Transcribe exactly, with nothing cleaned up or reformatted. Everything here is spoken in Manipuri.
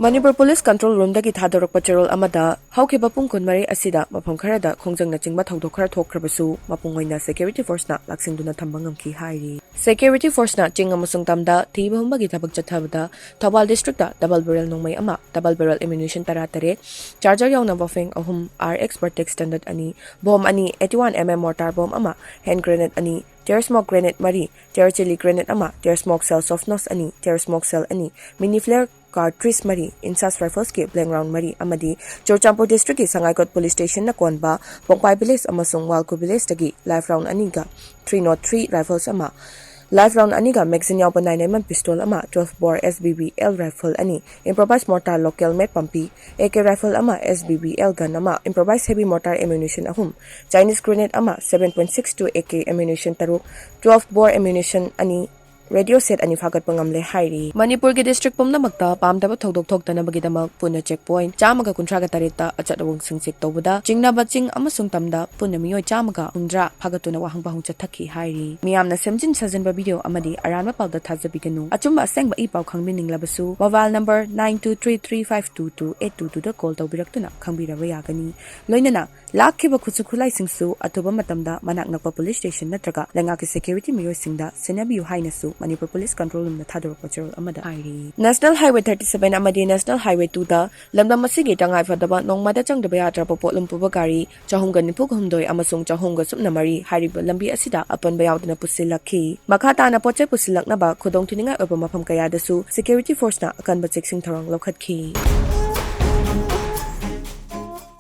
ꯃꯅꯤꯄꯨꯔ ꯄꯨꯂꯤꯁ ꯀꯟꯇ꯭ꯔꯣꯜ ꯔꯨꯝꯗꯒꯤ ꯊꯥꯗꯣꯔꯛꯄ ꯆꯦꯔꯣꯜ ꯑꯃꯗ, ꯍꯧꯈꯤꯕ ꯄꯨꯡ ꯀꯨꯟꯃꯔꯤ ꯑꯁꯤꯗ ꯃꯐꯝ ꯈꯔꯗ ꯈꯣꯡꯖꯪꯅꯆꯤꯡꯕ ꯊꯧꯗꯣꯛ ꯈꯔ ꯊꯣꯛꯈ꯭ꯔꯕꯁꯨ, ꯃꯄꯨꯡ ꯑꯣꯏꯅ ꯁꯦꯀ꯭ꯌꯨꯔꯤꯇꯤ ꯐꯣꯔꯁꯅ ꯂꯥꯛꯁꯤꯟꯗꯨꯅ ꯊꯝꯕ ꯉꯝꯈꯤ ꯍꯥꯏꯔꯤ꯫ ꯁꯦꯀ꯭ꯌꯨꯔꯤꯇꯤ ꯐꯣꯔꯁꯅ ꯆꯤꯡ ꯑꯃꯁꯨꯡ ꯇꯝꯗ ꯊꯤꯕ ꯍꯨꯝꯕꯒꯤ ꯊꯕꯛ ꯆꯠꯊꯕꯗ, ꯊꯧꯕꯥꯜ ꯗꯤꯁꯇ꯭ꯔꯤꯛꯇ ꯗꯕꯜ ꯕꯦꯔꯦꯜ ꯅꯣꯡꯃꯩ ꯑꯃ, ꯗꯕꯜ ꯕꯦꯔꯦꯜ ꯑꯦꯃꯨꯅꯤꯁꯟ ꯇꯔꯥ ꯇꯔꯦꯠ, ꯆꯥꯔꯖꯔ ꯌꯥꯎꯅ ꯕꯐꯦꯡ ꯑꯍꯨꯝ, ꯑꯥꯔ ꯑꯦꯛꯁ ꯄ꯭ꯔꯣꯇꯦꯛ ꯁ꯭ꯇꯦꯟꯗꯔꯠ ꯑꯅꯤ, ꯕꯣꯝ ꯑꯅꯤ, eighty one M M mortar bomb ꯑꯃ, ꯍꯦꯟ ꯒ꯭ꯔꯦꯅꯦꯗ ꯑꯅꯤ, ꯇꯤꯌꯔ ꯁ꯭ꯃꯣꯛ ꯒ꯭ꯔꯦꯅꯦꯗ ꯃꯔꯤ, ꯇꯤꯌꯔ ꯆꯤꯂꯤ ꯒ꯭ꯔꯦꯅꯦꯗ ꯑꯃ, tear smoke shell soft nose ꯑꯅꯤ, ꯇꯤꯌꯔ ꯁ꯭ꯃꯣꯛ ꯁꯦꯜ ꯑꯅꯤ, ꯃꯤꯅꯤ ꯐ꯭ꯂꯦꯌꯔ ꯀꯥꯔꯇ꯭ꯔꯤꯖ ꯃꯔꯤ, ꯏꯟꯁꯥꯁ ꯔꯥꯏꯐꯜꯁꯀꯤ ꯕ꯭ꯂꯦꯡ ꯔꯥꯎꯟ ꯃꯔꯤ ꯑꯃꯗꯤ ꯆꯨꯔꯆꯥꯟꯄꯨꯔ ꯗꯤꯁꯇ꯭ꯔꯤꯛꯀꯤ ꯁꯉꯥꯏꯀꯣꯠ ꯄꯨꯂꯤꯁ ꯁ꯭ꯇꯦꯁꯟꯅ ꯀꯣꯟꯕ ꯄꯣꯡꯄꯥꯏ ꯚꯤꯂꯦꯖ ꯑꯃꯁꯨꯡ ꯋꯥꯜꯈꯨ ꯚꯤꯂꯦꯖꯇꯒꯤ ꯂꯥꯏꯐ ꯔꯥꯎꯟ ꯑꯅꯤꯒ ꯊ꯭ꯔꯤ ꯅꯣꯠ ꯊ꯭ꯔꯤ ꯔꯥꯏꯐꯜꯁ ꯑꯃ, ꯂꯥꯏꯐ ꯔꯥꯎꯟ ꯑꯅꯤꯒ ꯃꯦꯒꯥꯖꯤꯟ ꯌꯥꯎꯕ ꯅꯥꯏꯟ ꯑꯦꯝ ꯑꯦꯝ ꯄꯤꯁꯇꯣꯜ ꯑꯃ, ꯇ꯭ꯋꯦꯜꯐ ꯕꯣꯔ ꯑꯦꯁ ꯕꯤ ꯕꯤ ꯑꯦꯜ ꯔꯥꯏꯐꯜ ꯑꯅꯤ, ꯏꯝꯄ꯭ꯔꯣꯚꯥꯏꯖ ꯃꯣꯔꯇꯥꯔ ꯂꯣꯀꯦꯜ ꯃꯦꯗ ꯄꯝꯄꯤ, ꯑꯦ ꯀꯦ ꯔꯥꯏꯐꯜ ꯑꯃ, S B B L gun ꯑꯃ, ꯏꯝꯄ꯭ꯔꯣꯚꯥꯏꯖ ꯍꯦꯚꯤ ꯃꯣꯔꯇꯥꯔ ꯑꯦꯃꯨꯅꯤꯁꯟ ꯑꯍꯨꯝ, ꯆꯥꯏꯅꯤꯁ ꯒ꯭ꯔꯦꯅꯦꯗ ꯑꯃ, seven point six two A K ammunition ꯇꯔꯨꯛ, ꯇ꯭ꯋꯦꯜꯐ ꯕꯣꯔ ꯑꯦꯃꯨꯅꯤꯁꯟ ꯑꯅꯤ, ꯔꯦꯗꯤꯑꯣ ꯁꯦꯠ ꯑꯅꯤ ꯐꯥꯒꯠꯄ ꯉꯝꯂꯦ ꯍꯥꯏꯔꯤ꯫ ꯃꯅꯤꯄꯨꯔꯒꯤ ꯗꯤꯁꯇ꯭ꯔꯤꯛ ꯄꯨꯝꯅꯃꯛꯇ ꯄꯥꯝꯗꯕ ꯊꯧꯗꯣꯛ ꯊꯣꯛꯇꯅꯕꯒꯤꯗꯃꯛ ꯄꯨꯟꯅ ꯆꯦꯛ ꯄꯣꯏꯟꯠ ꯆꯥꯝꯃꯒ ꯀꯨꯟꯊ꯭ꯔꯥꯒ ꯇꯔꯦꯠꯇ ꯑꯆꯠ ꯑꯋꯣꯡꯁꯤꯡ ꯆꯦꯛ ꯇꯧꯕꯗ, ꯆꯤꯡꯅꯕ ꯆꯤꯡ ꯑꯃꯁꯨꯡ ꯇꯝꯗ ꯄꯨꯟꯅ ꯃꯤꯑꯣꯏ ꯆꯥꯝꯃꯒ ꯍꯨꯝꯗ꯭ꯔꯥ ꯐꯥꯒꯠꯇꯨꯅ ꯋꯥꯍꯪ ꯄꯥꯎꯍꯪ ꯆꯠꯊꯈꯤ ꯍꯥꯏꯔꯤ꯫ ꯃꯤꯌꯥꯝꯅ ꯁꯦꯝꯖꯤꯟ ꯁꯥꯖꯤꯟꯕ ꯚꯤꯗꯤꯑꯣ ꯑꯃꯗꯤ ꯑꯔꯥꯟꯕ ꯄꯥꯎꯗ ꯊꯥꯖꯕꯤꯒꯅꯨ꯫ ꯑꯆꯨꯝꯕ ꯑꯁꯦꯡꯕ ꯏ ꯄꯥꯎ ꯈꯪꯕꯤꯅꯤꯡꯂꯕꯁꯨ, mobile number nine two three three five two two eight two ꯇꯨꯗ ꯀꯣꯜ ꯇꯧꯕꯤꯔꯛꯇꯨꯅ ꯈꯪꯕꯤꯔꯕ ꯌꯥꯒꯅꯤ꯫ ꯂꯣꯏꯅꯅ ꯂꯥꯛꯈꯤꯕ ꯈꯨꯠꯁꯨ ꯈꯨꯠꯂꯥꯏꯁꯤꯡꯁꯨ ꯑꯊꯨꯕ ꯃꯇꯝꯗ ꯃꯅꯥꯛ ꯅꯛꯄ ꯄꯨꯂꯤꯁ ꯁ꯭ꯇꯦꯁꯟ ꯅꯠꯇ꯭ꯔꯒ ꯂꯩꯉꯥꯛꯀꯤ ꯁꯦꯀ꯭ꯌꯨꯔꯤꯇꯤ ꯃꯤꯑꯣꯏꯁꯤꯡꯗ ꯁꯤꯟꯅꯕꯤꯌꯨ ꯍꯥꯏꯅꯁꯨ ꯃꯅꯤꯄꯨꯔ ꯄꯨꯂꯤꯁ ꯀꯟꯇ꯭ꯔꯣꯜ ꯔꯨꯝꯅ ꯊꯥꯗꯣꯔꯛꯄ ꯆꯦꯔꯣꯜ ꯑꯃꯗ ꯍꯥꯏꯔꯤ꯫ ꯅꯦꯁꯅꯦꯜ ꯍꯥꯏꯋꯦ ꯊꯥꯔꯇꯤ ꯁꯚꯦꯟ ꯑꯃꯗꯤ ꯅꯦꯁꯅꯦꯜ ꯍꯥꯏꯋꯦ ꯇꯨꯗ ꯂꯝꯗꯝ ꯑꯁꯤꯒꯤ ꯇꯉꯥꯏ ꯐꯗꯕ ꯅꯣꯡꯃꯗ ꯆꯪꯗꯕ ꯌꯥꯗ꯭ꯔꯕ ꯄꯣꯠꯂꯨꯝ ꯄꯨꯕ ꯒꯥꯔꯤ ꯆꯍꯨꯝꯒ ꯅꯤꯐꯨ ꯍꯨꯝꯗꯣꯏ ꯑꯃꯁꯨꯡ ꯆꯍꯨꯝꯒ ꯁꯨꯞꯅ ꯃꯔꯤ ꯍꯥꯏꯔꯤꯕ ꯂꯝꯕꯤ ꯑꯁꯤꯗ ꯑꯄꯟꯕ ꯌꯥꯎꯗꯅ ꯄꯨꯁꯤꯜꯂꯛꯈꯤ꯫ ꯃꯈꯥ ꯇꯥꯅ ꯄꯣꯠ ꯆꯩ ꯄꯨꯁꯤꯜꯂꯛꯅꯕ ꯈꯨꯗꯣꯡꯊꯤꯅꯤꯡꯉꯥꯏ ꯑꯣꯏꯕ ꯃꯐꯝ ꯀꯌꯥꯗꯁꯨ ꯁꯦꯀ꯭ꯌꯨꯔꯤꯇꯤ ꯐꯣꯔꯁꯅ ꯑꯀꯟꯕ ꯆꯦꯛꯁꯤꯟ ꯊꯧꯔꯥꯡ ꯂꯧꯈꯠꯈꯤ꯫